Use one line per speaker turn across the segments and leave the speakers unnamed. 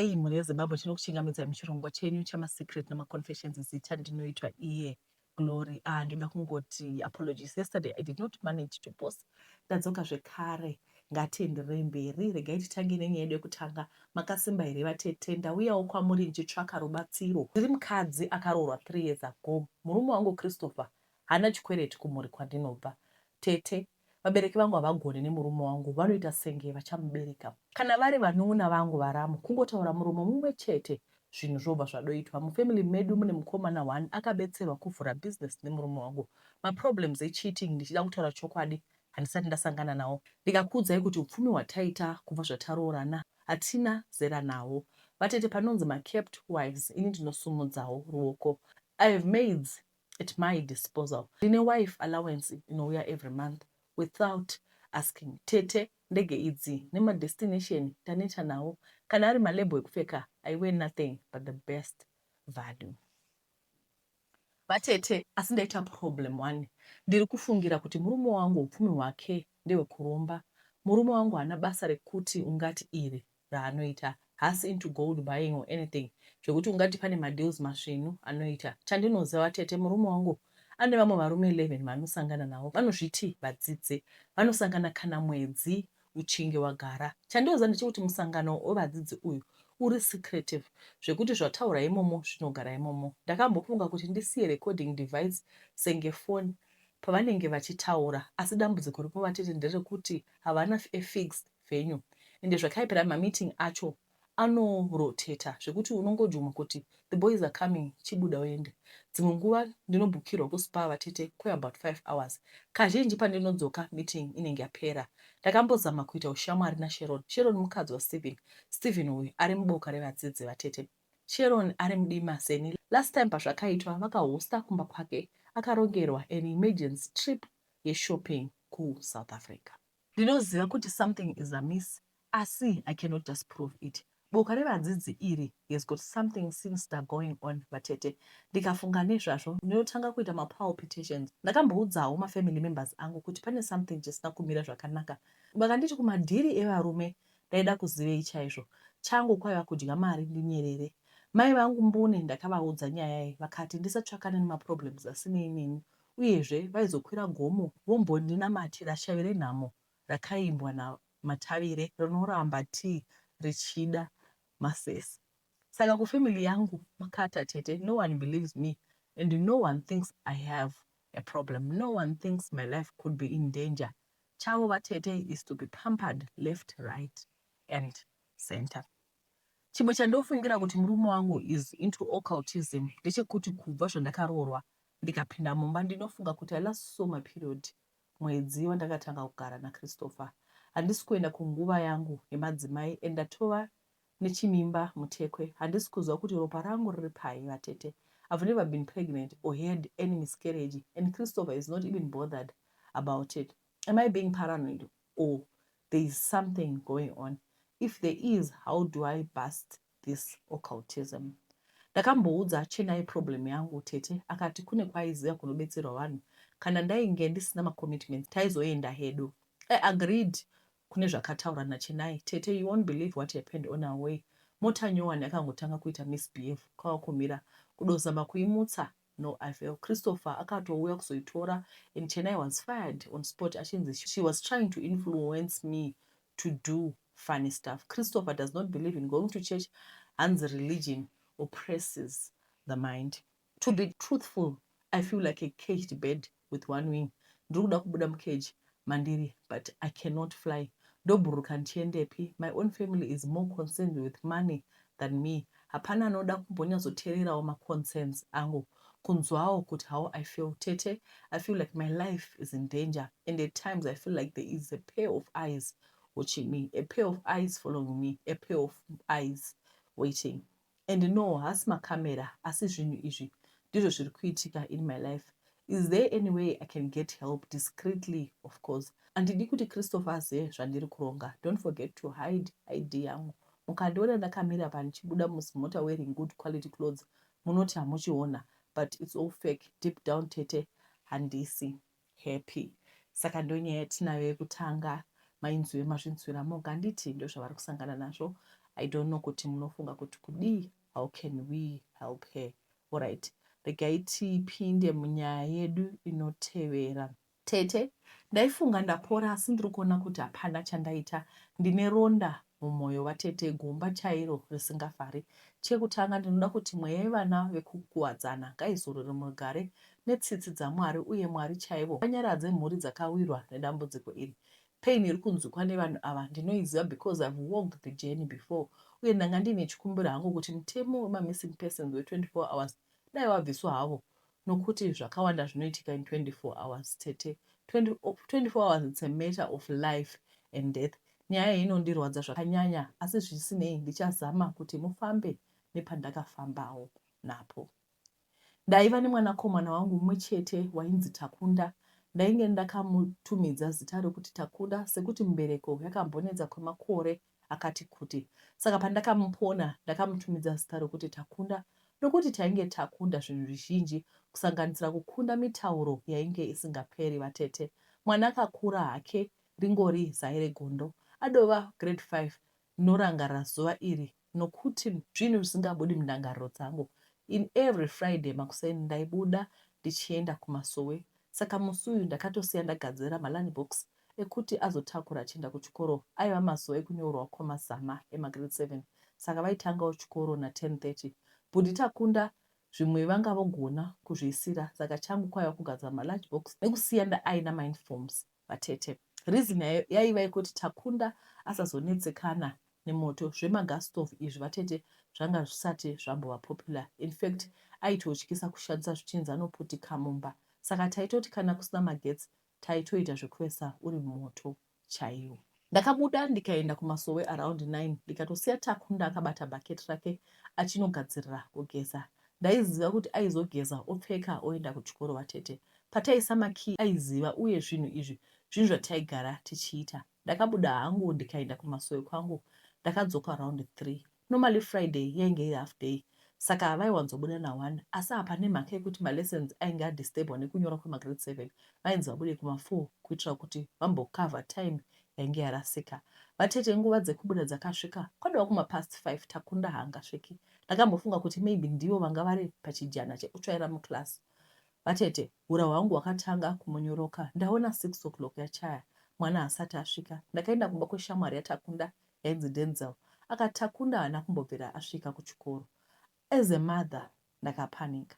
Sei mhuri yeZimbabwe, tinokuchingamidzai muchirongwa chenyu chamaSecret namaConfessions. Zita ndinoitwa iye Glory. Ah, ndinoda kungoti apologies, yesterday I did not manage to post. Ndadzoka zvekare, ngatienderei mberi. Regai titange nenyaya yedu yekutanga. Makasimba here vatete? Ndauyawo kwamuri ndichitsvaka rubatsiro. Ndiri mukadzi akaroorwa 3 years ago. Murume wangu Christopher haana chikwereti kumhuri kwandinobva. Tete, vabereki vangu havagoni nemurume wangu, vanoita senge vachamubereka. Kana vari vanun'una vangu varamu, kungotaura muromo mumwe chete, zvinhu zvobva zvadoitwa. Mufamily medu mune mukomana one akabetserwa kuvhura business nemurume wangu. Maproblems echeating, ndichida kutaura chokwadi, handisati ndasangana nawo. Ndikakuudzai kuti upfumi hwataita kubva zvataroorana, hatina zera nawo vatete. Panonzi makept wives, ini ndinosumudzawo ruoko. I have maids at my disposal, ndine wife allowance inouya every month without asking. Tete, ndege idzi nemadestination taneta nawo. Kana ari malabel ekupfeka, I wear nothing but the best value, vatete. Asi ndaita problem one. Ndiri kufungira kuti murume wangu upfumi hwake ndehwekuromba. Murume wangu haana basa rekuti ungati iri raanoita. Haasi into gold buying or anything zvekuti ungati pane madeals masvinu anoita. Chandinoziva vatete, murume wangu ane vamwe varume 11 vaanosangana navo, vanozviti vadzidzi. Vanosangana kana mwedzi uchinge wagara. Chandinoziva ndechekuti musangano wevadzidzi uyu uri secretive, zvekuti zvataura imomo zvinogara imomo. Ndakambofunga kuti ndisiye recording device senge foni pavanenge vachitaura, asi dambudziko ripo vatete nderekuti havana a fixed venue, ende zvakaipira, mameeting acho anoroteta zvekuti unongojuma kuti the boys are coming, chibuda uende. Dzimwe nguva ndinobhukirwa kuSpar vatete kweabout 5 hours. Kazhinji pandinodzoka meeting inenge yapera. Ndakambozama kuita ushamwari naSharon. Sharon mukadzi waStephen. Stephen uyu ari muboka revadzidzi vatete. Sharon ari mudima seni. Last time pazvakaitwa, vakahosta kumba kwake, akarongerwa an emergency trip yeshopping kuSouth Africa. Ndinoziva kuti something is amiss, asi I cannot just prove it. Boka revadzidzi iri has got something sinister going on vatete. Ndikafunga nezvazvo ndinotanga kuita mapalpitations. Ndakamboudzawo mafamily members angu kuti pane something chisina kumira zvakanaka. Vakanditi kumadhiri evarume ndaida kuzivei chaizvo. Changu kwaiva kudya mari ndinyerere. Mai vangu mbune ndakavaudza nyaya iyi, vakati ndisatsvakane nemaproblems asinei neni, uyezve vaizokwira gomo vombondinamatira shavi renhamo rakaimbwa naMatavire rinoramba tii richida masese. Saka kufamily yangu makata tete. No one believes me and no one thinks I have a problem. No one thinks my life could be in danger. Chavo vatete is to be pampered left, right and center. Chimwe chandofungira kuti murume wangu is into occultism ndechekuti kubva zvandakaroorwa ndikapinda mumba, ndinofunga kuti I last saw my period mwedzi wandakatanga kugara naChristopher, handisi kuenda kunguva yangu yemadzimai and ndatova nechimimba mutekwe. Handisi kuziva kuti ropa rangu riri pai vatete. I've never been pregnant or had any miscarriage, and Christopher is not even bothered about it. Am I being paranoid or there is something going on? If there is, how do I bust this occultism? Ndakamboudza Chenai problem yangu tete, akati kune kwaaiziva kunobetserwa vanhu. Kana ndainge ndisina macommitments, taizoenda hedu. I agreed kune zvakataura naChenai. Tete, you won't believe what happened on our way. Mota nyowani yakangotanga kuita misbehave, kwava kumira. Kudozama kuimutsa, no avail. Christopher akatouya kuzoitora and Chenai was fired on spot, achinzi she was trying to influence me to do funny stuff. Christopher does not believe in going to church, hanzi religion oppresses the mind. To be truthful, I feel like a caged bird with one wing. Ndiri kuda kubuda mucage mandiri, but I cannot fly. Ndobhururuka ndichiendepi? My own family is more concerned with money than me. Hapana anoda kumbonyatsoteererawo maconcerns angu, kunzwawo kuti how I feel. Tete, I feel like my life is in danger, and at times I feel like there is a pair of eyes watching me, a pair of eyes following me, a pair of eyes waiting. And no, haasi makamera, asi zvinhu izvi ndizvo zviri kuitika in my life. Is there any way I can get help discreetly? Of course handidi kuti Christopher azive zvandiri kuronga. Don't forget to hide ID yangu. Mukandiona ndakamira pandichibuda muzimota wearing good quality clothes, munoti hamuchiona, but it's all fake. Deep down tete, handisi happy. Saka ndonyaya yatinayo yekutanga. Mainzwiwe, mazvinzwira moga, handiti? Ndo zvavari kusangana nazvo. I don't know kuti munofunga kuti kudii, how can we help her? Alright, regai tipinde munyaya yedu inotevera. Tete, ndaifunga ndapora asi ndiri kuona kuti hapana chandaita. Ndine ronda mumoyo vatete, gomba chairo risingafari. Chekutanga ndinoda kuti mweya yevana vekukuwadzana ngaizorore murugare netsitsi dzaMwari uye Mwari chaivo vanyaradze mhuri dzakawirwa nedambudziko iri. Pain iri kunzwikwa nevanhu ava ndinoiziva because I've walked the journey before uye ndanga ndiine chikumbiro hangu kuti mutemo wemamissing persons we 24 hours dai wabviswa havo nokuti zvakawanda zvinoitika in 24 hours tete. 24 hours it's a matter of life and death. Nyaya iyi inondirwadza zvakanyanya asi zvisinei ndichazama kuti mufambe nepandakafambawo napo. Ndaiva nemwanakomana wangu mumwe chete wainzi Takunda. Ndainge ndakamutumidza zita rekuti Takunda sekuti mbereko yakambonetsa kwemakore akati kuti. Saka pandakamupona ndakamutumidza zita rokuti Takunda nokuti tainge takunda zvinhu zvizhinji kusanganisira kukunda mitauro yainge isingaperi vatete. Mwana akakura hake ringori zai regondo. Adova grade 5 ndinorangarira zuva iri nokuti zvinhu zvisingabudi mundangariro dzangu. In every Friday makuseni ndaibuda ndichienda kumasowe Saka musi uyu ndakatosiya ndagadzira malunch box ekuti azotakura achienda kuchikoro. Aiva mazuva ekunyorwa kwamazama emagrade seven saka vaitangawo chikoro na 10:30. Bhudhi Takunda zvimwe vanga vogona kuzviisira saka changu kwaiva kugadzira malunch box nekusiya ndaaina mauniforms vatete. Reason yaiva yekuti Takunda asazonetsekana nemoto. Zvema gas stove izvi vatete zvanga zvisati zvambova popular. Infact aitotyisa kushandisa zvichinzi anoputika mumba. Saka taitoti kana kusina magetsi taitoita zvekuvesa uri moto chaiwo. Ndakabuda ndikaenda kumasowe around nine ndikatosiya Takunda akabata bucket rake achinogadzirira kugeza. Ndaiziva kuti aizogeza opfeka oenda kuchikoro vatete. Pataisa makey aiziva uye zvinhu izvi zvinhu zvataigara tichiita. Ndakabuda hangu ndikaenda kumasowe kwangu ndakadzoka around three. Normally Friday yainge iri half day saka vaiwanzobuda na one asi apa nemhaka yekuti malessons ainge adisturbwa nekunyora kwemagrade seven vainzi vabude kuma four kuitira kuti vambocover time yainge yarasika. Vatete nguva dzekubuda dzakasvika kwadova kuma past five Takunda haangasviki. Ndakambofunga kuti maybe ndivo vanga vari pachijana chekutsvaira muclass Vatete, hura hwangu hwakatanga kumonyoroka ndaona six o'clock yachaya mwana haasati asvika. Ndakaenda kumba kweshamwari yaTakunda yainzi Denzel akati Takunda haana kumbobvira asvika kuchikoro. As a mother ndakapanika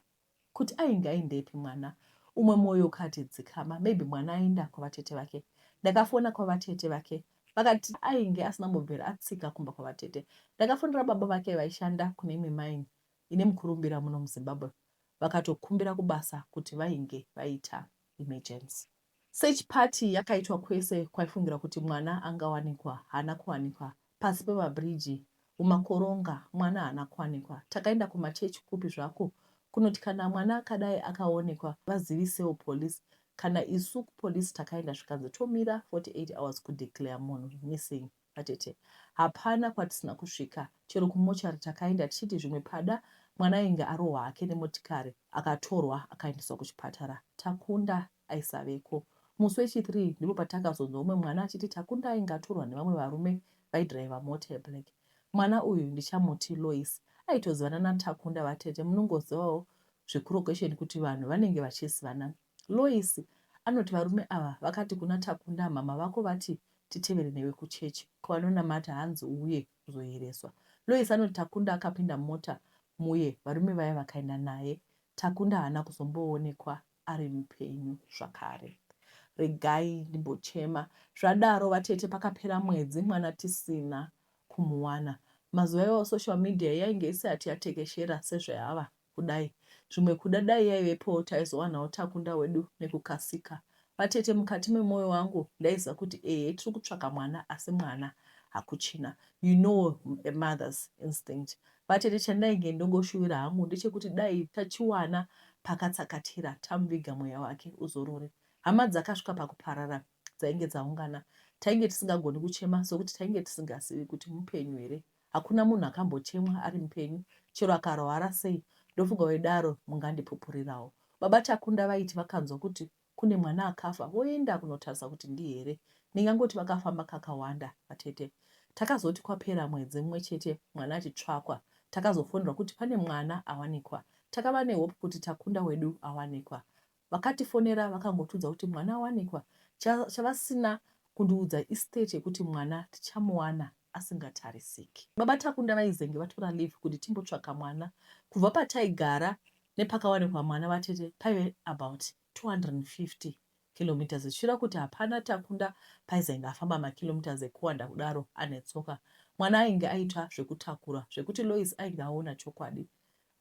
kuti ainge aendepi mwana. Umwe moyo ukati dzikama maybe mwana aenda kwavatete vake. Ndakafona kwavatete vake vakati ainge asina kumbobvira atsika kumba kwavatete. Ndakafonera baba vake vaishanda kune imwe mine ine mukurumbira muno muZimbabwe vakatokumbira kubasa kuti vainge vaita emergency. Search party yakaitwa kwese kwaifungirwa kuti mwana angawanikwa haana kuwanikwa, pasi pemabridge, mumakoronga mwana haana kuwanikwa. Takaenda kumachurch kupi zvako kunoti kana mwana akadai akaonekwa vazivisewo police. Kana isu kupolice takaenda zvikanzi tomira 48 hours kudeclare munhu missing. Vatete. Hapana kwatisina kusvika chero kumochari takaenda tichiti zvimwe pada mwana ainge arohwa hake nemotikari akatorwa akaendeswa kuchipatara. Takunda aisaveko. Musi wechi three ndipo patakazonzwa umwe mwana achiti Takunda ainge atorwa nevamwe varume vaidriver mota yeblack. Mwana uyu ndichamuti Loice. Aitozivana naTakunda vatete munongozivawo zvekurokesheni kuti vanhu vanenge vachizivana. Loice anoti varume ava vakati kuna Takunda mhamha vako vati titevere newe kuchurch kwavanonamata hanzi uuye kuzoyereswa. Loice anoti Takunda akapinda mumota muye varume vaya vakaenda naye. Takunda haana kuzomboonekwa ari mupenyu zvakare. Regai ndimbochema. Zvadaro vatete pakapera mwedzi mwana tisina kumuwana. Mazuva iwayo social media yainge isati yatekeshera sezvayava kudai. Zvimwe kuda dai yaivepowo taizowanawo Takunda wedu nekukasika. Vatete mukati memoyo wangu ndaiziva kuti ehe tiri kutsvaka mwana asi mwana hakuchina. You know a mother's instinct. Vatete chandainge ndongoshuvira hangu ndechekuti dai tachiwana pakatsakatira tamuviga mweya wake uzorore. Hama dzakasvika pakuparara dzainge dzaungana. Tainge tisingagoni kuchema sokuti tainge tisingazivi kuti mupenyu here. Hakuna munhu akambochemwa ari mupenyu chero akarwara sei ndofunga wedaro mungandipupurirawo. Baba Takunda vaiti vakanzwa kuti kune mwana akafa voenda kunotarisa kuti ndiye here. Ndingangoti vakafamba kakawanda vatete. Takazoti kwapera mwedzi mumwe chete mwana achitsvakwa takazofonerwa kuti pane mwana awanikwa. Takava nehope kuti Takunda wedu awanikwa. Vakatifonera vakangotiudza kuti mwana awanikwa. Chavasina kundiudza istate yekuti mwana tichamuwana asingatarisiki. Baba Takunda vaizenge vatora leave kuti timbotsvaka mwana. Kubva pataigara nepakawanikwa mwana vatete paive about 250 kilometres zvichireva kuti hapana Takunda paizenge afamba makilometres ekuwanda kudaro ane tsoka. Mwana ainge aitwa zvekutakura zvekuti Loice ainge aona chokwadi.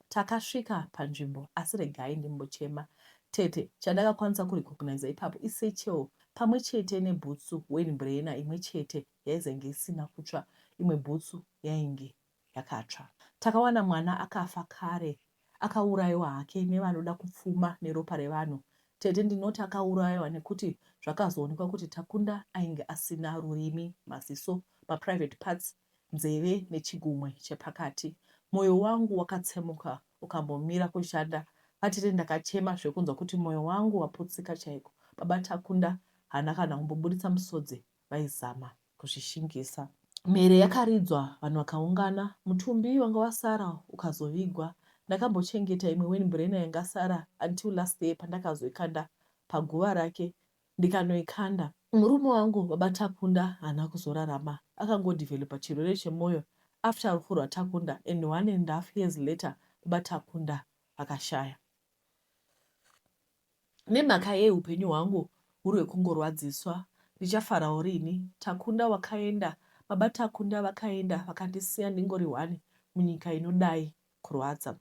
Takasvika panzvimbo asi regai ndimbochema tete chandakakwanisa kurecogniser ipapo isatchel pamwe chete nebhutsu Wayne imwe chete yaizenge isina kutsva imwe bhutsu yainge yakatsva. Takawana mwana akafa kare akauraiwa hake nevanoda kupfuma neropa revanhu. Tete ndinoti akauraiwa nekuti zvakazoonekwa kuti Takunda ainge asina rurimi, maziso, maprivate parts, nzeve nechigumwe chepakati. Moyo wangu wakatsemuka ukambomira kushanda. Vatete ndakachema zvekunzwa kuti moyo wangu waputsika chaiko. Baba Takunda haana kana kumboburitsa musodzi vaizama kuzvishingisa. Mhere yakaridzwa vanhu vakaungana. Mutumbi wanga wasara ukazovigwa. Ndakambochengeta imwe Weinbrenner yangasara until last year pandakazoikanda paguva rake ndikanoikanda. Murume wangu baba Takunda haana kuzorarama akangodeveloper chirwere chemoyo after rufu rwaTakunda and one and half years later baba Takunda vakashaya. Nemhaka yei hupenyu hwangu huri hwekungorwadziswa? Ndichafarawo rini? Takunda wakaenda, baba Takunda vakaenda vakandisiya ndingori one munyika inodai kurwadza.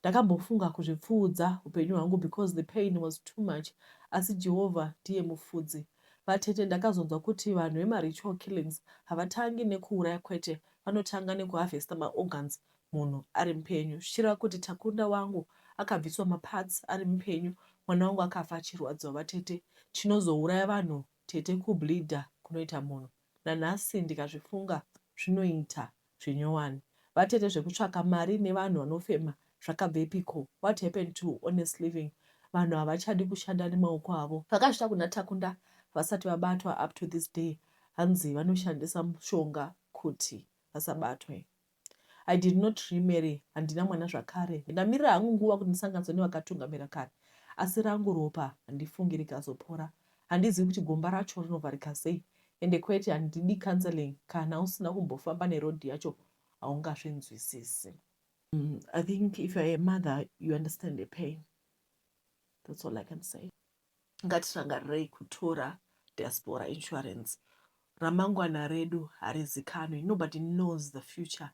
Ndakambofunga kuzvipfuudza hupenyu hwangu because the pain was too much asi Jehovah ndiye mufudzi. Vatete ndakazonzwa kuti vanhu vemaritual killings havatangi nekuuraya kwete, vanotanga nekuharvesta maorgans munhu ari mupenyu zvichireva kuti Takunda wangu akabviswa maparts ari mupenyu mwana wangu akafa achirwadziwa vatete chinozouraya vanhu tete kubleeder kunoita munhu nanhasi ndikazvifunga zvinoita zvinyowani vatete zvekutsvaka mari nevanhu vanofema zvakabvepiko what happened to honest living vanhu havachadi kushanda nemaoko avo vakazvita kuna Takunda vasati vabatwa up to this day hanzi vanoshandisa mushonga kuti vasabatwe I did not remarry handina mwana zvakare ndamirira hangu nguva kuti ndisanganiswe nevakatungamira kare asi rangu ropa handifungi rikazopora handizivi kuti gomba racho rinovharika sei ende kwete handidi counseling kana usina kumbofamba neroad yacho haungazvinzwisisi I think if you're a mother you understand the pain that's all I can say ngatirangarirei kutora diaspora insurance ramangwana redu harizikanwi nobody knows the future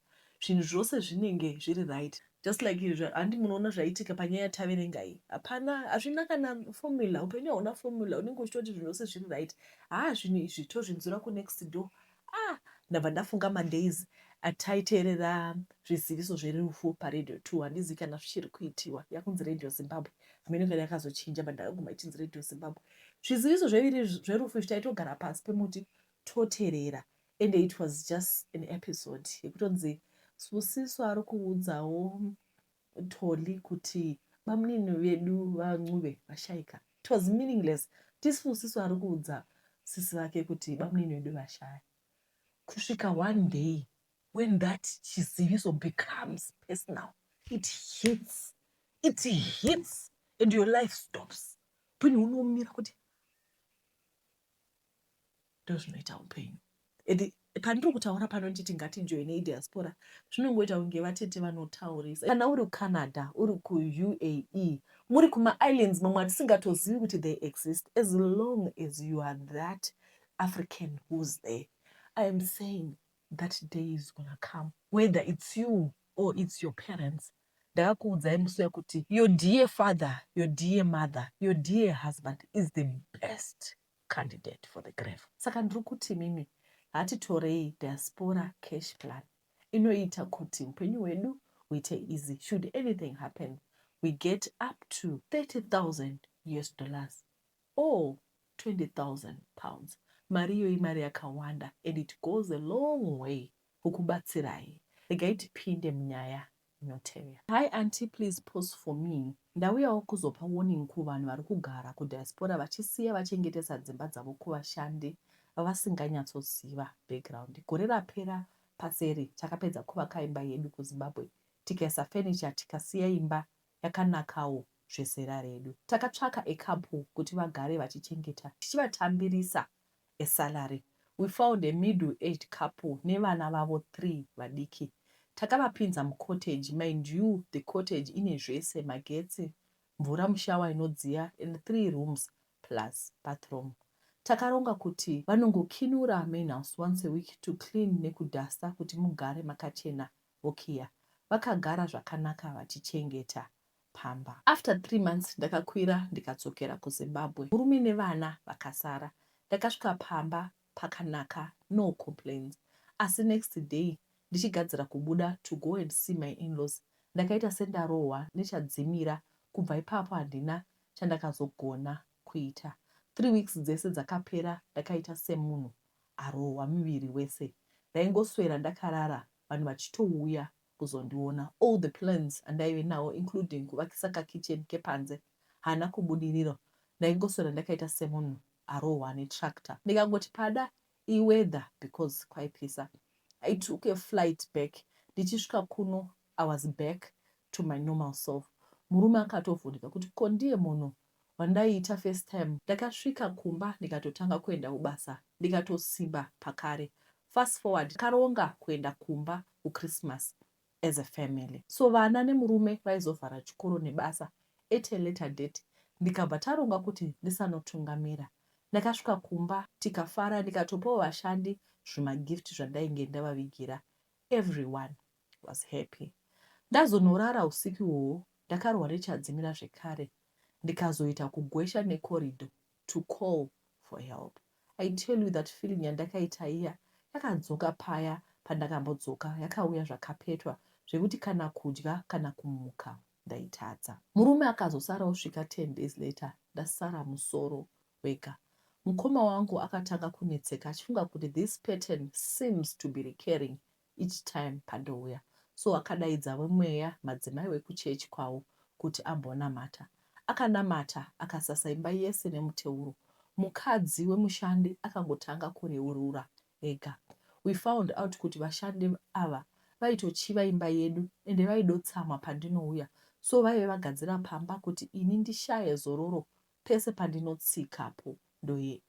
zvinhu zvose zvinenge zviri right just like izvo handi munoona zvaitika panyaya yataverenga iyi hapana hazvina kana formula upenyu hauna formula unenge uchitoti zvinhu zvose zviri right haa zvinhu izvi tozvinzwira kunext door ah ndabva ndafunga madays ataiteerera zviziviso zverufu paradio 2 handizivi kana zvichiri kuitiwa yakunzi Radio Zimbabwe hameno kana yakazochinja but ndakaguma ichinzi Radio Zimbabwe zviziviso zveviri zverufu izvi taitogara pasi pemuti toteerera and it was just an episode yekutonzi Sibusiso ari kuudzawo Toli kuti bamunini vedu vaNcube vashaika it was meaningless tiSibusiso ari kuudza sisi vake kuti bamunini vedu vashaya kusvika one day when that chiziviso becomes personal it hits it hits and your life stops upenyu hunomira kuti ndozvinoita upenyu and pandiri kutaura pano nditi ngatijoinei diaspora zvinongoita kunge vatete vanotaurisa kana uri kuCanada uri kuUAE muri kumaislands mamwe atisingatozivi kuti they exist as long as you are that African who's there I am saying that day is gonna come whether it's you or it's your parents ndakakuudzai musi uya kuti your dear father your dear mother your dear husband is the best candidate for the grave saka ndiri kuti mimi hatitorei diaspora cash plan inoita kuti upenyu hwedu huite easy should anything happen we get up to 30,000 US dollars or 20,000 pounds mari iyoyi mari yakawanda and it goes a long way kukubatsirai regai tipinde munyaya inotevera hi auntie please post for me ndauyawo kuzopa warning kuvanhu vari kugara kudiaspora vachisiya vachengetesa dzimba dzavo kuvashandi. vavasinganyatsoziva background. Gore rapera paseri takapedza kuvaka imba yedu kuZimbabwe tikaisa furniture tikasiya imba yakanakawo zvezera redu. Takatsvaka a couple kuti vagare vachichengeta tichivatambirisa a salary. We found a middle aged couple nevana vavo 3 vadiki. Takavapinza mucottage, mind you the cottage ine zvese magetsi, mvura mushower inodziya and 3 rooms plus bathroom. Takaronga kuti vanongokinura main house once a week to clean nekudhasta kuti mugare makachena vokiya. Vakagara zvakanaka vachichengeta pamba. After 3 months ndakakwira ndikadzokera kuZimbabwe. Murume nevana vakasara. Ndakasvika pamba pakanaka no complaints. Asi next day ndichigadzira kubuda to go and see my in-laws ndakaita sendarohwa nechadzimira kubva ipapo handina chandakazogona kuita. 3 weeks dzese dzakapera ndakaita semunhu arohwa muviri wese. Ndaingoswera ndakarara vanhu vachitouya kuzondiona. All the plans andaive nawo including kuvakisa kakitchen kepanze haana kubudirira. Ndaingoswera ndakaita semunhu arohwa netractor. Ndikangoti pada iweather because kwaipisa. I took a flight back. Ndichisvika kuno I was back to my normal self. Murume akatovhundika kuti ko ndiye munhu wandaiita first time. Ndakasvika kumba ndikatotanga kuenda kubasa ndikatosimba pakare. Fast forward takaronga kuenda kumba kuChristmas as a family. So vana nemurume vaizovhara chikoro nebasa at a later date ndikabva taronga kuti ndisanotungamira. Ndakasvika kumba tikafara ndikatopawo vashandi zvimagift zvandainge ndavavigira. Everyone was happy. Ndazonorara usiku ihwohwo ndakarohwa nechadzimira zvekare ndikazoita kugwesha necorridor to call for help. I tell you that feeling yandakaita iya yakadzoka paya pandakambodzoka yakauya zvakapetwa zvekuti kana kudya kana kumuka ndaitadza. Murume akazosara osvika 10 days later ndasara musoro wega. Mukoma wangu akatanga kunetseka achifunga kuti this pattern seems to be recurring each time pandouya. So akadaidza vemweya madzimai wekuchechi kwavo kuti ambonamata. Akanamata akasasa imba yese nemuteuro. Mukadzi wemushandi akangotanga kureurura ega. We found out kuti vashandi ava vaitochiva imba yedu ende vaidotsamwa pandinouya so vaive vagadzira pamba kuti ini ndishaye zororo pese pandinotsikapo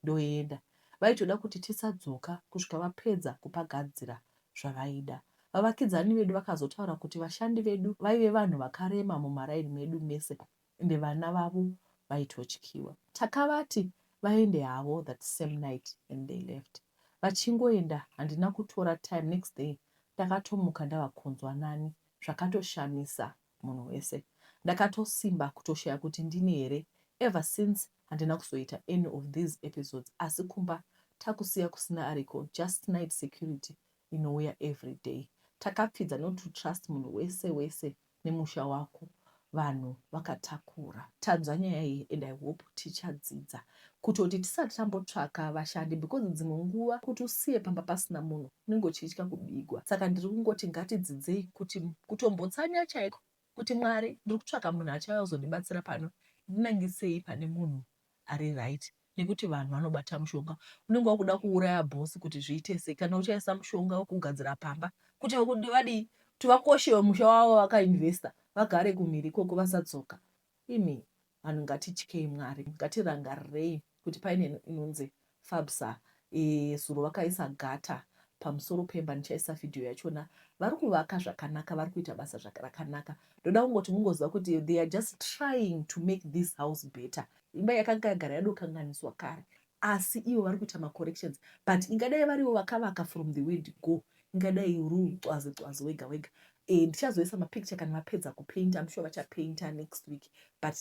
ndoenda. Vaitoda kuti tisadzoka kusvika vapedza kupagadzira zvavaida. Vavakidzani vedu vakazotaura kuti vashandi vedu vaive vanhu vakarema mumaraini medu mese ende vana vavo vaitotyiwa. Takavati vaende havo that same night and they left. Vachingoenda handina kutora time next day ndakatomuka ndava kunzwa nani zvakatoshamisa munhu wese. Ndakatosimba kutoshaya kuti ndini here. Ever since handina kuzoita any of these episodes asi kumba takusiya kusina ariko just night security inouya everyday. Takapfidza not to trust munhu wese wese nemusha wako vanhu vakatakura. Tanzwa nyaya iyi and I hope tichadzidza kutoti tisati tambotsvaka vashandi because dzimwe nguva kuti usiye pamba pasina munhu unenge uchitya kubigwa. Saka ndiri kungoti ngatidzidzei kuti kutombotsanya chaiko kuti Mwari ndiri kutsvaka munhu achauya kuzondibatsira pano ndinangisei pane munhu ari right nekuti vanhu vanobata mushonga unenge wakuda kuuraya boss kuti zviite sei kana uchaisa mushonga wekugadzira pamba kuti vadii kuti vakoshewe musha wavo vakainvesta vagare kumhiri ikoko vasadzoka. Imi vanhu ngatityei Mwari, ngatirangarirei kuti paine inonzi Fabsa. E, zuro vakaisa gata pamusoro pemba, ndichaisa vhidhiyo yachona. Vari kuvaka zvakanaka, vari kuita basa rakanaka. Ndoda kungoti mungoziva kuti they are just trying to make this house better. Imba yakanga yagara yadokanganiswa kare, asi ivo vari kuita macorrections, but ingadai varivo vakavaka from the word go, ingadai rucwazi cwazi wega wega. Ndichazoisa mapicture kana vapedza kupainta. I'm sure vachapainta next week, but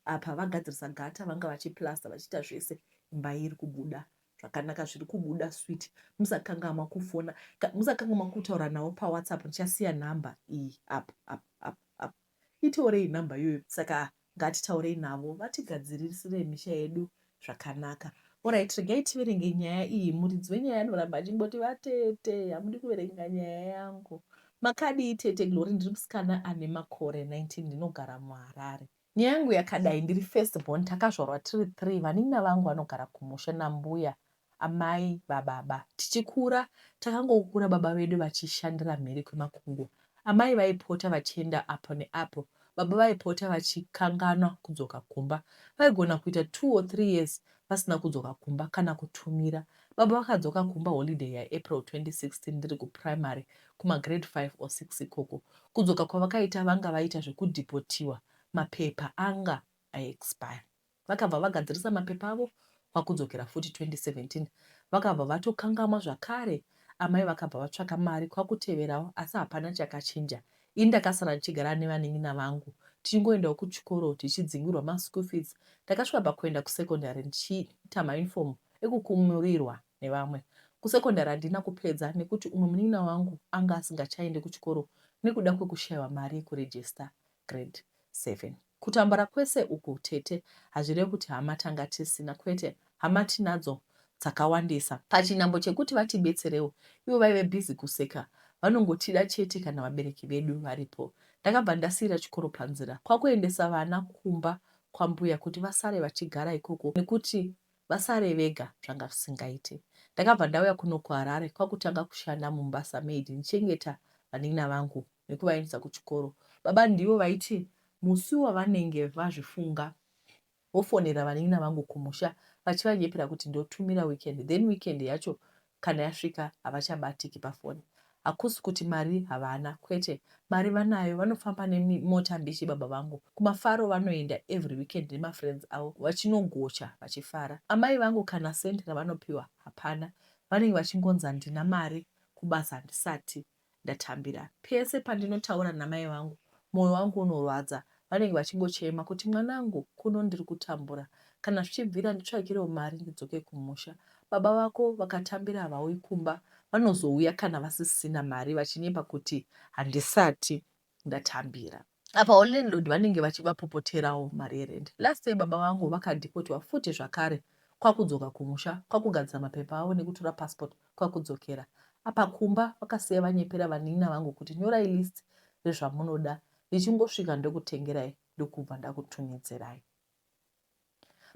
apa vagadzirisa gata, vanga vachiplaster vachiita zvese. Imba iri kubuda zvakanaka, zviri kubuda sweet. Musakangamwa kufona, musakangamwa kutaura navo paWhatsApp. Ndichasiya nhamba iyi up up up up, itorei nhamba iyoyo. Saka ngatitaurei navo vatigadzirisire misha yedu zvakanaka. Alright, regai tiverenge nyaya iyi. Muridzi wenyaya anoramba achingoti vatete hamudi kuverenga nyaya yangu. Makadii tete Glory? Ndiri musikana ane makore 19, ndinogara muHarare. Nyaya yangu yakadai, ndiri first born, takazvarwa tiri 3, vanin'ina vangu vanogara kumusha nambuya. amai vababa. Tichikura takangokura baba vedu vachishandira mhiri kwemakungwa. Amai vaipota vachienda apo neapo, baba vaipota vachikanganwa kudzoka kumba. Vaigona kuita two or three years vasina kudzoka kumba kana kutumira. Baba vakadzoka kumba holiday yaApril 2016 ndiri kuprimary kumagrade five or six ikoko. Kudzoka kwavakaita vanga vaita zvekudhipotiwa mapepa anga aexpire. Vakabva vagadzirisa mapepa avo kwakudzokera futi 2017 vakabva vatokangamwa zvakare amai vakabva vatsvaka mari kwakuteverawo asi hapana chakachinja ini ndakasara ndichigara nevanin'ina vangu tichingoendawo kuchikoro tichidzingirwa maschool fees ndakasvika pakuenda kusecondary ndichiita mauniform ekukumurirwa nevamwe kusecondary handina kupedza nekuti umwe munin'ina wangu anga asingachaende kuchikoro nekuda kwekushaiwa mari yekuregister grade 7 Kutambura kwese uku tete hazvirevi kuti hama tanga tisina kwete hama tinadzo dzakawandisa. Pachinhambo chekuti vatibetserewo ivo vaive busy kuseka vanongotida chete kana vabereki vedu varipo. Ndakabva ndasiira chikoro panzira kwakuendesa vana kumba kwambuya kuti vasare vachigara ikoko nekuti vasare vega zvanga zvisingaite. Ndakabva ndauya kuno kuHarare kwakutanga kushanda mumba samaid ndichengeta vanin'ina vangu nekuvaendesa kuchikoro. Baba ndivo vaiti musi wavanenge vazvifunga vofonera vanin'ina vangu kumusha vachivanyepera kuti ndotumira weekend then weekend yacho kana yasvika havachabatiki pafoni. Hakusi kuti mari havana kwete, mari vanayo vanofamba nemota mbishi baba vangu. Kumafaro vanoenda every weekend nemafriends avo vachinogocha vachifara. Amai vangu kana cent ravanopiwa hapana vanenge vachingonzi handina mari kubasa handisati ndatambira. Pese pandinotaura namai vangu moyo wangu unorwadza vanenge vachingochema kuti mwanangu kuno ndiri kutambura kana zvichibvira nditsvakirewo mari ndidzoke kumusha. Baba vako vakatambira havauyi kumba vanozouya kana vasisina mari vachinyepa kuti handisati ndatambira. Apa landlord vanenge vachivapopoterawo mari yerent. Last year baba vangu vakadhipotwa futi zvakare kwakudzoka kumusha kwakugadzira mapepa avo nekutora passport kwakudzokera. Apa kumba vakasiya vanyepera vanin'ina vangu kuti nyorai list rezvamunoda ndichingosvika ndokutengerai ndokubva ndakutumidzirai.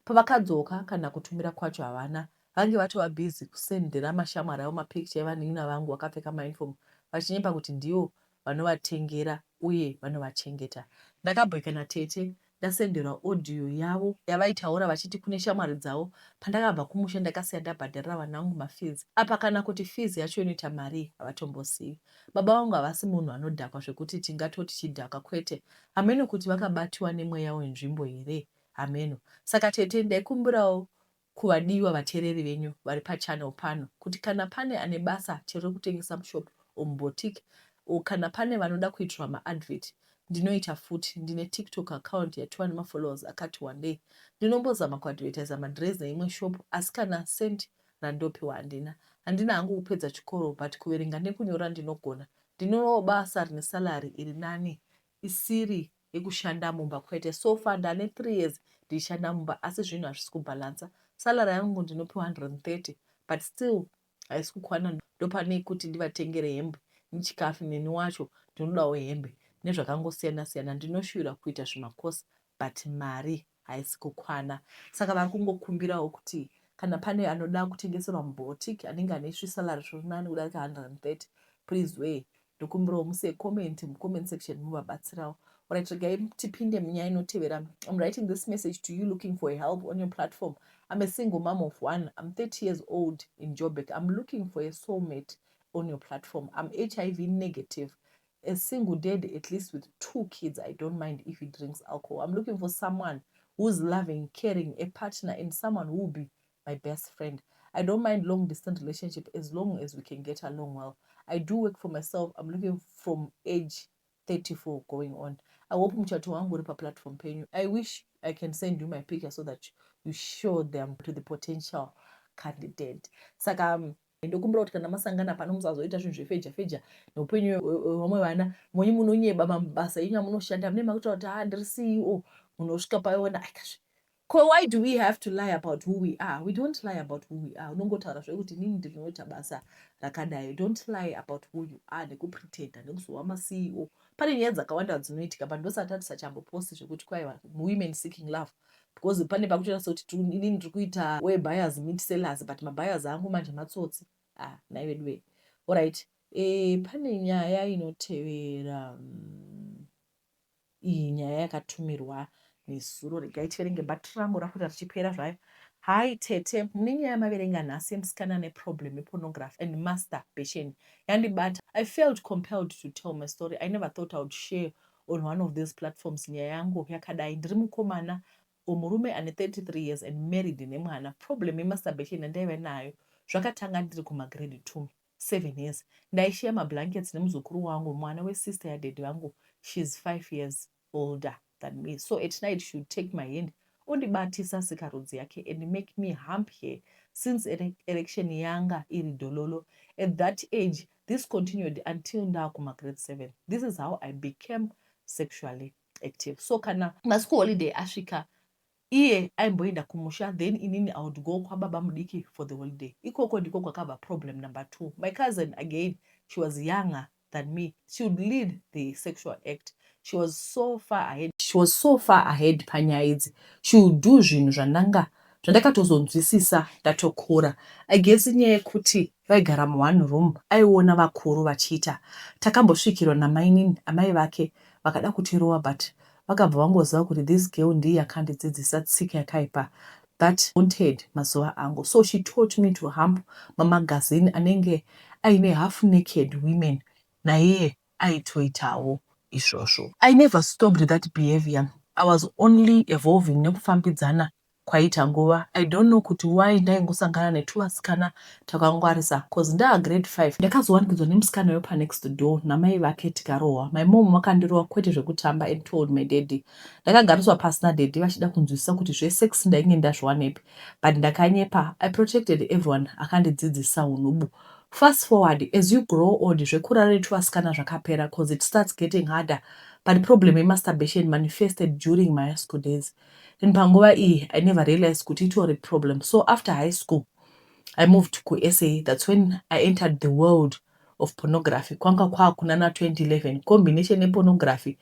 Pavakadzoka kana kutumira kwacho havana, vange vatova busy kusendera mashamwari avo mapicture evanin'ina vangu vakapfeka mauniform vachinyepa kuti ndivo vanovatengera uye vanovachengeta. Ndakabhoikana tete ndasenderwa audio yavo yavaitaura vachiti kune shamwari dzavo pandakabva kumusha ndakasiya ndabhadharira vana vangu mafees apa kana kuti fees yacho inoita marii havatombozivi. Baba vangu havasi munhu anodhakwa zvekuti tingatoti chidhakwa kwete hameno kuti vakabatiwa nemweya wenzvimbo here hameno. Saka tete ndaikumbirawo kuvadiwa vatereri venyu vari pachannel pano kuti kana pane ane basa chero rekutengesa mushop or muboutique or kana pane vanoda kuitirwa maadvert ndinoita futi ndine tiktok account yatova nemafollowers akati wandei ndinombozama kuadvertiser madress neimwe shop asi kana cent randopiwa handina handina hangu kupedza chikoro but kuverenga nekunyora ndinogona ndinodawo basa rine salary iri nani isiri yekushanda mumba kwete. So far ndane 3 years ndichishanda mumba asi zvinhu hazvisi kubalancer. Salary yangu ndinopiwa 130 but still haisi kukwana ndopane kuti ndivatengere hembe nechikafu neni wacho ndinodawo hembe nezvakangosiyana siyana ndinoshuvira kuita zvimacourse but mari haisi kukwana saka vari kungokumbirawo kuti kana pane anoda kutengeserwa muboutique anenge ane svisalary zviri nani kudarika 130 please way Ndokumbirawo musiye comment mucomment section muvabatsirawo. Alright, regai tipinde munyaya inotevera. I'm writing this message to you looking for help on your platform. I'm a single mom of one. I'm 30 years old in Joburg. I'm looking for a soulmate on your platform. I'm HIV negative. A single dad, at least with two kids. I don't mind if he drinks alcohol. I'm looking for someone who's loving, caring, a partner, and someone who will be my best friend. I don't mind long distance relationship as long as we can get along well. I do work for myself. I'm looking from age 34 going on. I hope muchato wangu uri paplatform penyu. I wish I can send you my picture so that you show them to the potential candidate. Saka ndokumbira kuti kana masangana pano musazoita zvinhu zvefeja feja neupenyu hwevamwe vana monyi munonyeba mabasa enyu amunoshanda mune makutaura kuti ha ndiri ceo munosvika paiona aikazve Ko why do we have to lie about who we are? We don't lie about who we are. Unongotaura zvekuti inini ndinoita basa rakadai. Don't lie about who you are nekupretenda nekuzova maCEO. Pane nyaya dzakawanda dzinoitika but ndosati tatisachamboposti zvekuti kwaiva women seeking love. Because pane pakutoita sekuti inini ndiri kuita where buyers meet sellers, but mabuyers angu manje matsotsi. Ah, nhai veduwe. Alright. E, pane nyaya inotevera iyi nyaya yakatumirwa nezuro. Regai tiverenge, bhatiri rangu rakuita richipera zvayo. Hi tete, mune nyaya yamaverenga nhasi yemusikana neproblem yepornography and masturbation yandibata. I felt compelled to tell my story. I never thought I would share on one of these platforms nyaya yangu yakadai. Ndiri mukomana or murume ane 33 years and married nemwana. Problem yemasturbation yandaiva nayo zvakatanga ndiri kumagrade 2, 7 years. Ndaishiya mablankets nemuzukuru wangu, mwana wesister yadaddy vangu. She's 5 years older than me, so at night she would take my hand, ondibatisa sikarudzi yake and make me hump her, since erection yanga iri dololo at that age. This continued until ndakumagrade 7. This is how I became sexually active. So kana maschool holiday asvika, iye aimboenda kumusha, then inini I would go kwababa mudiki for the holiday. Ikoko ndiko kwakabva problem number two. My cousin again, she was younger than me. She would lead the sexual act. She was so far ahead, she was so far ahead panyaya idzi. She would do zvinhu zvandanga zvandakatozonzwisisa ndatokura. I guess inyaya yekuti vaigara muone room, aiona vakuru vachiita. Takambosvikirwa namainini, amai vake, vakada kutirova, but vakabva vangoziva kuti this girl ndiye yakandidzidzisa tsika yakaipa that haunted mazuva angu. So she taught me to hump mamagazini anenge aine half naked women. Naiye aitoitawo izvozvo. I never stopped that behavior. I was only evolving nekufambidzana kwaita nguva. I don't know kuti why ndaingosangana netuvasikana takangwarisa, 'cause ndaagrade 5 ndakazowanikidzwa nemusikana wepanext door namai vake, tikarohwa. My mom vakandirova kwete zvekutamba and told my daddy. Ndakagariswa pasi nadaddy vachida kunzwisisa kuti zvesex ndainge ndazviwanepi, but ndakanyepa. I protected everyone akandidzidzisa unhubu. Fast forward, as you grow old, zvekurara netuvasikana zvakapera 'cause it starts getting harder, but problem yemasturbation manifested during my high school days, and panguva iyi I never realized kuti itori problem. So after high school I moved kuSA. That's when I entered the world of pornography. Kwanga kwakuna na2011. Combination yepornography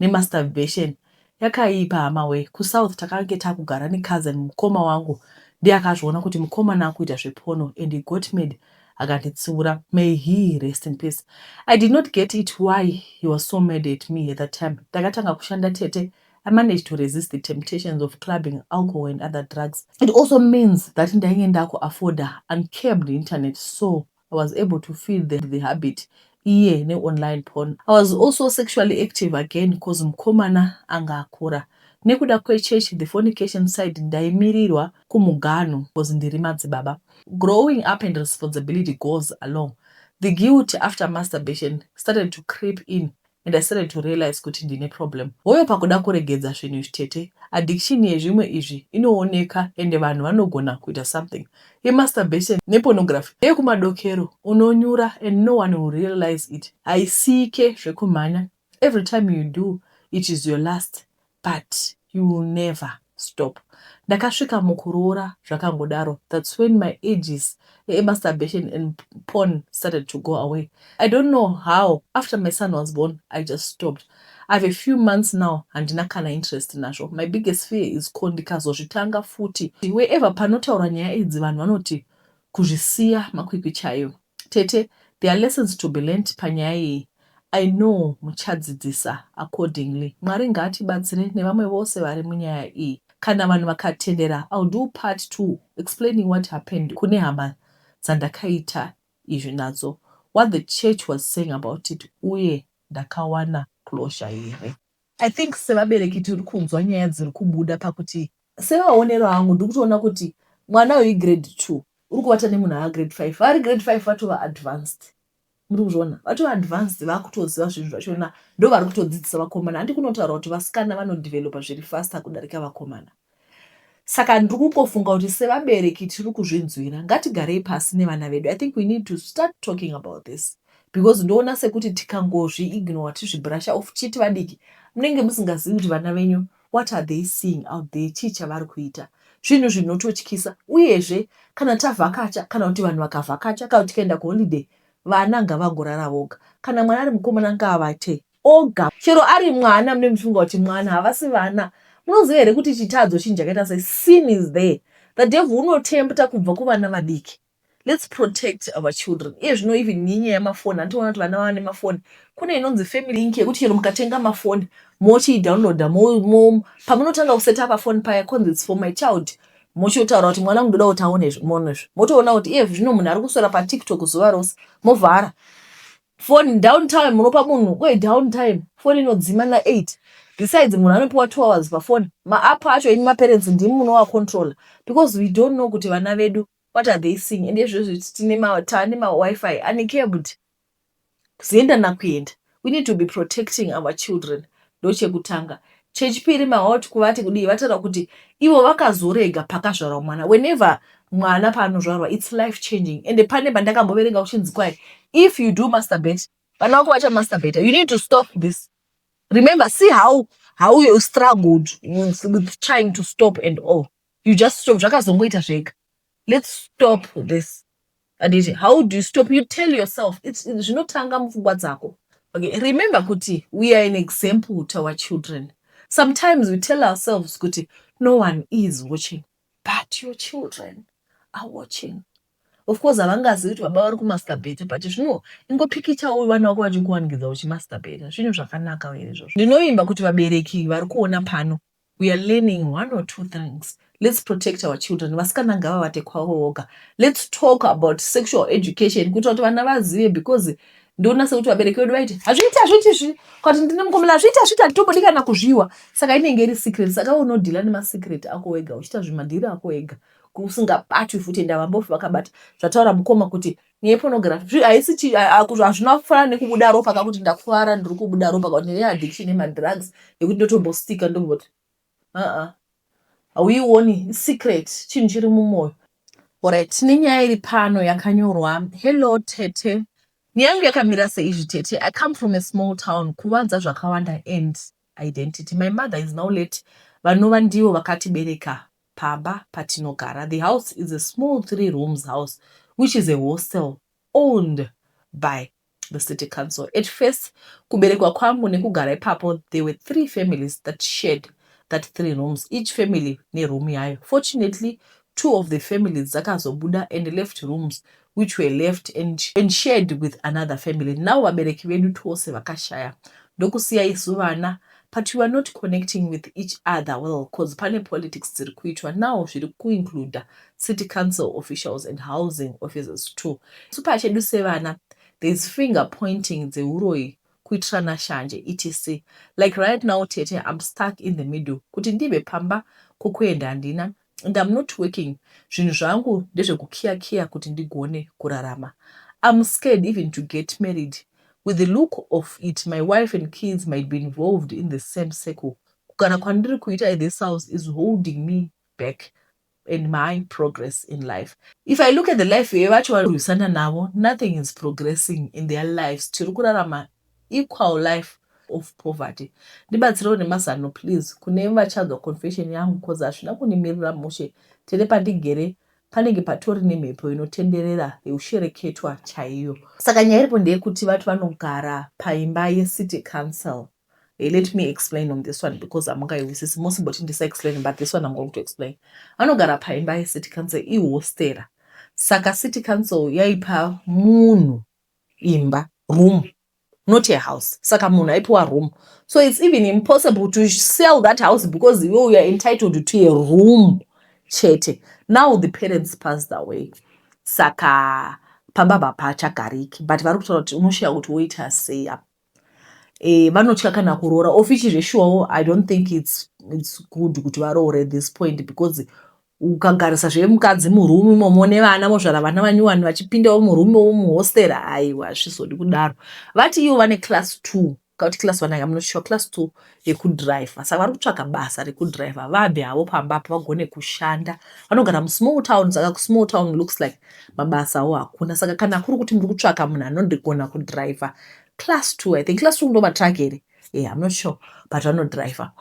nemasturbation yakaipa, hama we. KuSouth takange takugara necousin, mukoma wangu. Ndiye akazviona kuti mukomana akuita zveporno and he got mad, akanditsiura. May he rest in peace. I did not get it why he was so mad at me at that time. Ndakatanga kushanda, tete. I managed to resist the temptations of clubbing, alcohol and other drugs. It also means that ndainge ndakuafforda uncapped internet, so I was able to feed the habit iye neonline porn. I was also sexually active again because mukomana anga akura. Nekuda kwechurch, the fornication side ndaimirirwa kumuganhu because ndiri madzibaba. Growing up and responsibility goes along. The guilt after masturbation started to creep in and I started to realize kuti ndine problem. Hoyo pakuda kuregedza zvinhu izvi, tete. Addiction yezvimwe izvi inooneka ende vanhu vanogona kuita something. Yemasturbation nepornography ndeyekumadokero, unonyura and no one will realize it. Haisiyike zvekumhanya. Every time you do, it is your last, but you will never stop. Ndakasvika mukuroora zvakangodaro. That's when my urges emasturbation and porn started to go away. I don't know how. After my son was born, I just stopped. I have a few months now handina kana interest nazvo. My biggest fear is ko ndikazozvitanga futi? Wherever panotaurwa nyaya idzi, vanhu vanoti kuzvisiya makwikwi chaiyo. Tete, there are lessons to be learnt panyaya iyi. I know muchadzidzisa accordingly. Mwari ngaatibatsire nevamwe vose vari munyaya iyi. Kana vanhu vakatendera, I'll do part 2 explaining what happened kune hama dzandakaita izvi nadzo, what the church was saying about it, uye ndakawana closure here. I think sevabereki tiri kunzwa nyaya dziri kubuda pakuti, sevaonero angu, ndiri kutoona kuti mwana uyu grade 2 uri kuvata nemunhu aa grade 5. Vari grade 5 vatova advanced, muri kuzviona, vatova advanced, vakutoziva zvinhu zvachona, ndo vari kutodzidzisa vakomana. Handi kunotaura kuti vasikana vanodevelopa zviri faster kudarika vakomana? Saka ndiri kungofunga kuti sevabereki tiri kuzvinzwira, ngatigarei pasi nevana vedu. I think we need to start talking about this because ndoona sekuti tikangozviignore, tizvibrusha off chiti vadiki, munenge musingazivi kuti vana venyu, what are they seeing out there? Chii chavari kuita? Zvinhu zvinototyisa. Uyezve kana tavhakacha, kana kuti vanhu vakavhakacha, kana kuti tikaenda kuholiday, vana ngavangorara voga. Kana mwana ari mukomana, ngaavate oga. Chero ari mwana, mune muchifunga kuti mwana, havasi vana. Munoziva here kuti chitadzo chinhu chakaita sei? Sin is there. The devil unotempta kubva kuvana vadiki. Let's protect our children. Iye zvino even nenyaya yemafoni, handitoona kuti vana vava nemafoni. Kune inonzi family link yekuti chero mukatenga mafoni mochiidownloada, pamunotanga kuseta pafoni paya konzi it's for my child, mochiotaura kuti mwana wangu ndoda kuti aone izvi, moona izvi. Motoona kuti iye zvino munhu ari kuswera paTikTok zuva rose, movhara foni. Down time munopa munhu kwe down time, foni inodzima na8. Besides, munhu anopiwa 2 hours pafoni. Maapp acho imi maparents ndimi munovacontrola, because we don't know kuti vana vedu, what are they seeing? And izvozvi tine taane maWi-Fi ane kuzienda nakuenda. We need to be protecting our children. Ndochekutanga. Chechipiri, mahoti kuvati kudii? Vataura kuti ivo vakazorega pakazvarwa mwana. Whenever mwana paanozvarwa, it's life changing. Ende pane pandakamboverenga kuchinzi kwai if you do masturbate, vana vako vachamasturbata. You need to stop this. Remember, see how you struggled with trying to stop and all. You just stop, zvakazongoita zvega. Let's stop this, anditi? How do you stop? You tell yourself. Zvinotanga mupfungwa dzako, okay? Remember kuti we are an example to our children. Sometimes we tell ourselves kuti no one is watching, but your children are watching. Of course havangazivi kuti baba vari kumasturbate, but zvino ingopikichawo vana vako vachikuwanikidza uchimasturbata. Zvinhu zvakanaka here izvozvo? Ndinovimba kuti vabereki vari kuona pano, we are learning one or two things. Let's protect our children. Vasikana ngavavate kwavo voga. Let's talk about sexual education kuitira kuti vana vazive, because ndoona sekuti vabereki vedu vaiti hazviiti, hazviiti izvi, kati ndine mukomana, hazviiti, hazviiti, handitombodi kana kuzviwa. Saka inenge iri secret. Saka unodeala nemasecret ako wega, uchiita zvimadhiri ako wega usingabatwi futi. Ende havambofi vakabata. Zvataura mukoma kuti nepornography haisi, hazvina kufanana nekubuda ropa kakuti ndakuvara, ndiri kubuda ropa, kakuti ndine addiction yemadrugs yekuti ndotombostika ndomboti aa hauioni. Secret, chinhu chiri mumwoyo. Alright, tine nyaya iri pano yakanyorwa. "Hello tete, neyangu yakamira seizvi tete. I come from a small town, kuvanza zvakawanda and identity. My mother is now late, vanova ndivo vakatibereka pamba patinogara. The house is a small three rooms house which is a hostel owned by the city council. At first, kuberekwa kwangu nekugara ipapo, there were three families that shared that three rooms, each family neroom yayo. Fortunately, two of the families dzakazobuda and left rooms which were left and shared with another family. Now vabereki vedu tose vakashaya, ndokusiya isu vana, but we are not connecting with each other well, cause pane politics dziri kuitwa now, zviri kuincluda city council officials and housing officers too. Isu pachedu sevana, there is finger pointing dzeuroyi, kuitirana shanje, etc. Like right now tete, I'm stuck in the middle, kuti ndibve pamba, kwokuenda handina and I'm not working. Zvinhu zvangu ndezvekukiyakiya kuti ndigone kurarama. I'm scared even to get married. With the look of it, my wife and kids might be involved in the same circle. Kugara kwandiri kuita this house is holding me back in my progress in life. If I look at the life yevacho varwisana navo, nothing is progressing in their lives. Tiri kurarama equal life of poverty. Ndibatsirewo nemazano please, kune vachanzwa confession yangu, cause hazvina kundimirira mushe tere. Pandigere panenge patori nemhepo inotenderera yeushereketwa chaiyo." Saka nyaya iripo ndeyekuti vati vanogara paimba yecity council. Let me explain on this one because hamungaihwisisi mosimboti ndisaexplain, but this one I'm going to explain. Vanogara paimba yecity council, ihostera. Saka city council yaipa munhu imba, room, not a house. Saka munhu aipiwa room, so it's even impossible to sell that house because iwe you are entitled to a room chete. Now the parents passed away, saka pamba hapachagariki, but vari kutaura kuti unoshiya kuti woita sei apa. Vanotya kana kuroora ofichi zveshuwawo. I don't think it's good kuti varoore at this point, because ukagarisa zvemukadzi murumu imomo nevana, mozvara vana vanyuwani vachipindawo murumu muhostera, aiwa, hazvizodi kudaro. Vati ivo vane class 2 kakuti class 1, I'm not sure, class 2 yekudhiraivha. Saka vari kutsvaga basa rekudhiraivha, vabve havo pamba apa vagone kushanda. Vanogara musmall town, saka kusmall town looks like mabasawo hakuna. Saka kana kuri kuti muri kutsvaka munhu anogona kudhiraivha class 2, I think class 2 ndo matruck here? Yeah, I'm not sure, but vanodhiraivha.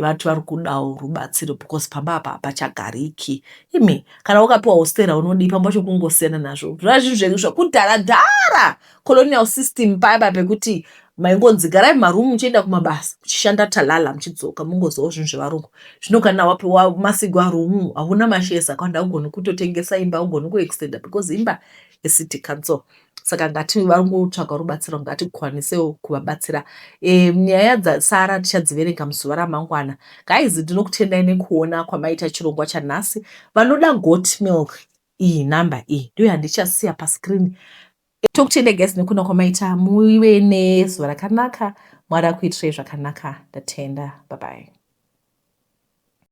Vati vari kudawo rubatsiro because pamba apa hapachagariki. Imi, kana wakapiwa hostera unodii? Pamba pacho kungosiyana nazvo. Zvava zvinhu zvekudhara dhara, colonial system paya pekuti Maingonzi garai mumaroom muchienda kumabasa muchishanda talala muchidzoka mungozivawo zvinhu zvevarungu. Zvino kana wapiwa masigwa room hauna mashares akawanda haugoni kutotengesa imba haugoni kuextenda because imba yecity council. Saka ngati vari kutsvaga rubatsiro ngatikwanisewo kuvabatsira. E, nyaya dzasara tichadziverenga muzuva ramangwana. Guys ndinokutendai nekuona kwamaita chirongwa chanhasi. Vanoda goat milk iyi number iyi ndiyo yandichasiya pascreen. Tokutendai guys nekuona kwamaita muve nezuva rakanaka. Mwari akuitirei zvakanaka. Ndatenda. Bye bye.